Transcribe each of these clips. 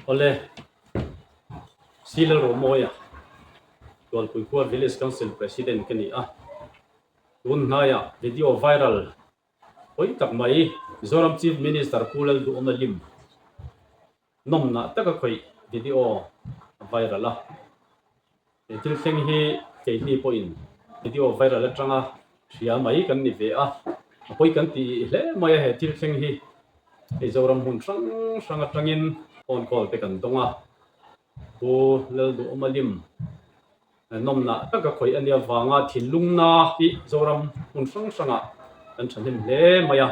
Awle, Sila Romawia, Tualpui khua Village Council President ka ni a. Tun hnaiah video viral pawi tak mai Mizoram Chief Minister Pu Lalduhawma lim nawmnah taka khawih video a viral a. He thil thleng hi keini pawhin video viral atanga hria mai kan ni ve a, a pawi kan ti hle mai a he thil thleng hi hei Zoram hmun hrang hrang atangin phone call te kan dawng a, Pu Lalduhawma lim nawmnah taka khawih a nia vanga thinlungna hi Zoram hmun hrang hrangah kan thahnem hle mai a,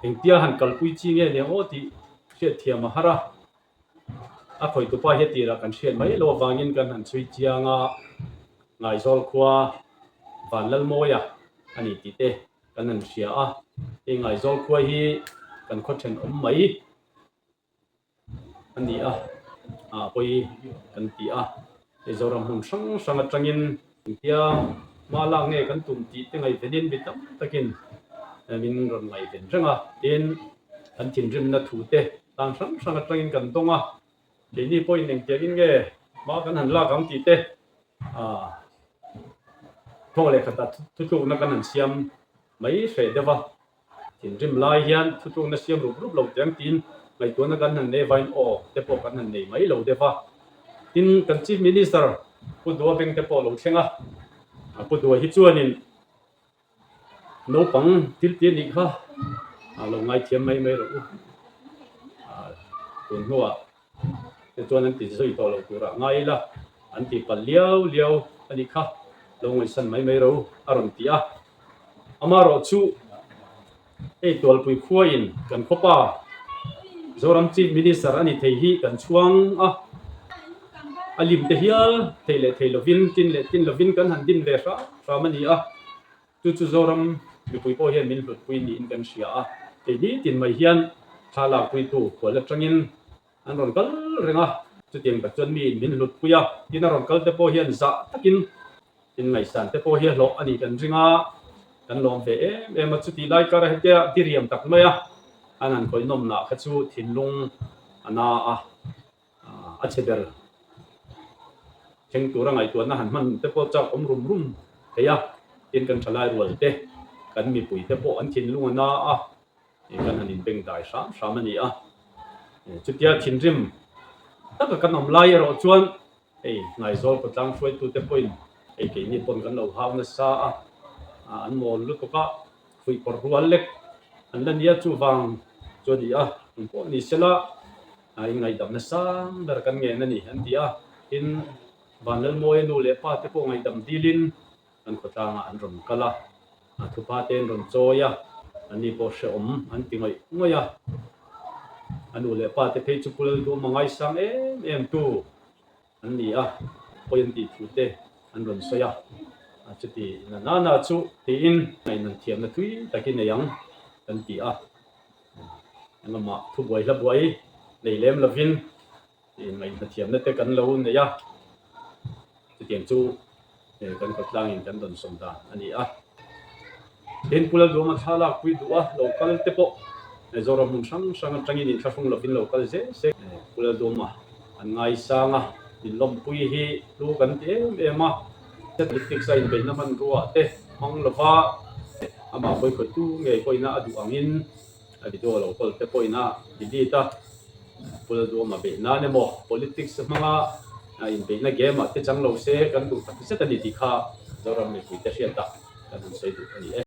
engtia han kalpui chi nge nia aw tih hriatthiam a har a. A khawihtupa hi a tirah kan hriat mai lo avangin kan han chhui chiang a, Ngaizawl khua Vanlalmawia a ni tih te kan han hria a, hei Ngaizawl khua hi kan khaw thenawm mai a ni a, ah pawi kan ti a, hei Zoram hmun hrang hrang atangin engtia hma lak nge kan tum tih te ngaihvenin mi tam takin min rawn ngaihven reng a, tin kan thinrimna thu te Tan hrang hrang atangin kan dawng a, keini pawhin engtiangin nge hma kan han lak ang tih te ah thawk leh khatah thutlukna kan han siam mai hreh deuh a. Thinrim lai hian thutlukna siam rup rup lo teh ang tiin ngaihtuahna kan han nei vain aw te pawh kan han nei mai lo deuh a. Tin, kan Chief Minister Pu Dua Beng te pawh a lo thleng a, Pu Dua hi chuanin Naupang thil ti a nih kha a lo ngaithiam mai mai rawh u. Tun hnuah te chuan an ti zui tawh lo turah ngai ila an ti palh liau liau a nih kha lo ngawisan mai mai rawh u a rawn ti a. Amaherawh chu hei Tualpui khuain kan khawpa Zoram Chief Minister a ni thei hi kan chhuang a, a lim te hial thei leh thei lovin tin leh tin lovin kan han din ve hram hram a ni a. Chu chu Zoram mipui pawh hian min hlutpui niin kan hria a, keini tin mai hian thla lakpuitu khual atangin an rawn kal reng a, chutiang tak chuan miin min hlutpui a, tin a rawn kal te pawh hian zah takin in ngaihsan te pawh hi a hlawh a nih kan ring a, kan lawm ve em em a, chutih lai kara hetia diriam tak mai a an han khawih nawmnah kha chu thinlung a na a. A chhe ber thleng tura ngaihtuahna han hman te pawh chak awm rum rum thei a, tin kan thalai rual te, kan mipui te pawh an thinlung a na a, kan han inbeng dai hram hram a ni a. Chutia thinrim taka kan awm lai erawh chuan hei Ngaizawl khawtlang hruaitute pawhin hei keini pawn kan lo hau nasa a, an mawl lutuk a, fuihpawrh rual lek an la nia chuvang chu a ni a, engpawh ni sela. A inngaihdam nasa ber kan ngen a ni an ti a, tin Vanlalmawia nu leh pa te pawh ngaihdam dilin kan khawtlangah an rawn kal a, a thupa te an rawn chawi a, anni pawh hrehawm an ti ngawih ngawih a, a nu leh pa te phei chu Pu Lalduhawma ngaisang em em tu an ni a, pawi an tih thu te an rawn sawi a, chuti na nana chu tiin ngaihnan thiamna thui takin nei ang kan ti a. Engemaw thubuai hla buai nei lem lovin ngaihhnathiamna te kan lo nei a, chutiang chu kan khawtlangin kan rawn sawm dan a ni a. Tin, Pu Lalduama thla lakpui duh a lo kal te pawh Zoram hmun hrang hrang atangin inthlahrung lovin lo kal zel se. Pu Lalduama an ngaisang a, min lawmpui hi hlu kan ti em em a. Politics a inbeihna hmanrua te hmang lova amah hawikhawihtu ngei pawhin a duh angin a video lo kawl te pawhin a delete a, Pu Lalduhawma beih nan emaw politics hmanga inbeihna game ah te chang lo se kan duh tak zet a ni tih kha Zoram mipuite hriatah kan han sawi duh a ni e.